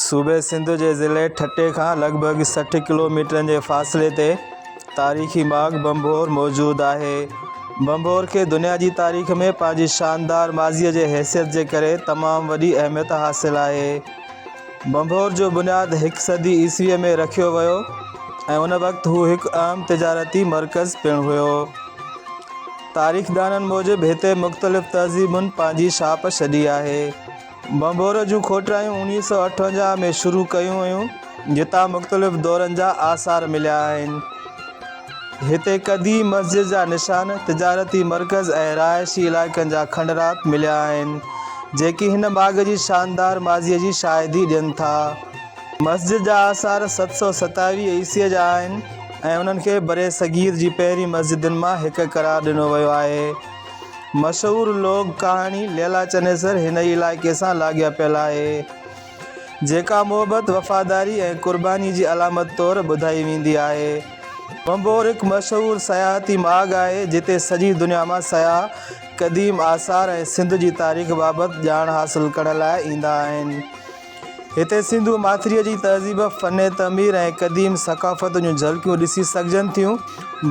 صوبي سنڌ جي ضلعي ٺٽي کان لڳ ڀڳ 60 ڪلوميٽرن جي فاصلي تي تاريخي ماڳ ڀنڀور موجود آهي. ڀنڀور کي دنيا جي تاريخ ۾ پنهنجي شاندار ماضيء جي حيثيت جي ڪري تمام وڏي اهميت حاصل آهي. ڀنڀور جو بنياد هڪ صدي عيسويء ۾ رکيو ويو ۽ ان وقت هو هڪ اهم تجارتي مرڪز پڻ هيو. تاريخدانن موجب هتي مختلف تهذيبن پنهنجي ڇاپ ڇڏي آهي. ڀنڀور جون کوٽرايون 1958 ۾ شروع ڪيون ويون، جتان مختلف دورن جا آثار مليا آهن. هتي قديم مسجد جا نشان، تجارتي مرڪز ۽ رهائشي علائقن جا کنڊرات مليا آهن، جيڪي هن ماڳ جي شاندار ماضيء جي شاهدي ڏين ٿا. مسجد جا آثار 727 عيسويء جا آهن ۽ انهن کي برصغير جي پهرين مسجدن مان هڪ قرار ڏنو ويو آهي. مشهور لوڪ ڪهاڻي ليلا چنيسر هن ئي علائقي سان لاڳاپيل آهي، جيڪا محبت، وفاداري ۽ قرباني جي علامت طور ٻڌائي ويندي آهي. ڀنڀور هڪ مشهور سياحتي ماڳ آهي، جتي سڄي دنيا مان سياح قديم آثار ۽ سنڌ جي تاريخ بابت ڄاڻ حاصل ڪرڻ لاء ايندا آهن. هتي سنڌو ماٿريء جي تهذيب، فن تعمير ۽ قديم ثقافتن جون جهلڪيون ڏسي سگهجن ٿيون.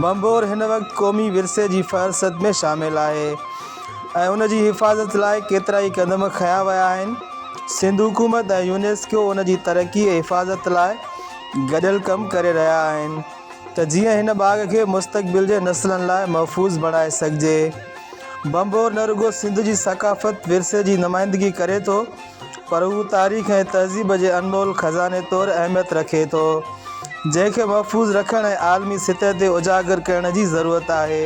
ڀنڀور هن وقت قومي ورثي جي فهرست ۾ شامل آهي ۽ ان جي حفاظت لاء ڪيترائي قدم کنيا ويا آهن. سنڌ حڪومت ۽ يونيسڪو ان جي ترقي ۽ حفاظت لاء گڏيل ڪم ڪري رهيا آهن ته جيئن هن باغ کي مستقبل جي نسلن لاء محفوظ بڻائي سگهجي. ڀنڀور نه رڳو سنڌ جي ثقافت، ورثي جي نمائندگي ڪري ٿو، پر هو تاريخ ۽ تهذيب جي انمول خزاني طور اهميت رکي ٿو، جنهن کي محفوظ رکڻ ۽ عالمي سطح تي اجاگر ڪرڻ جي ضرورت آهي.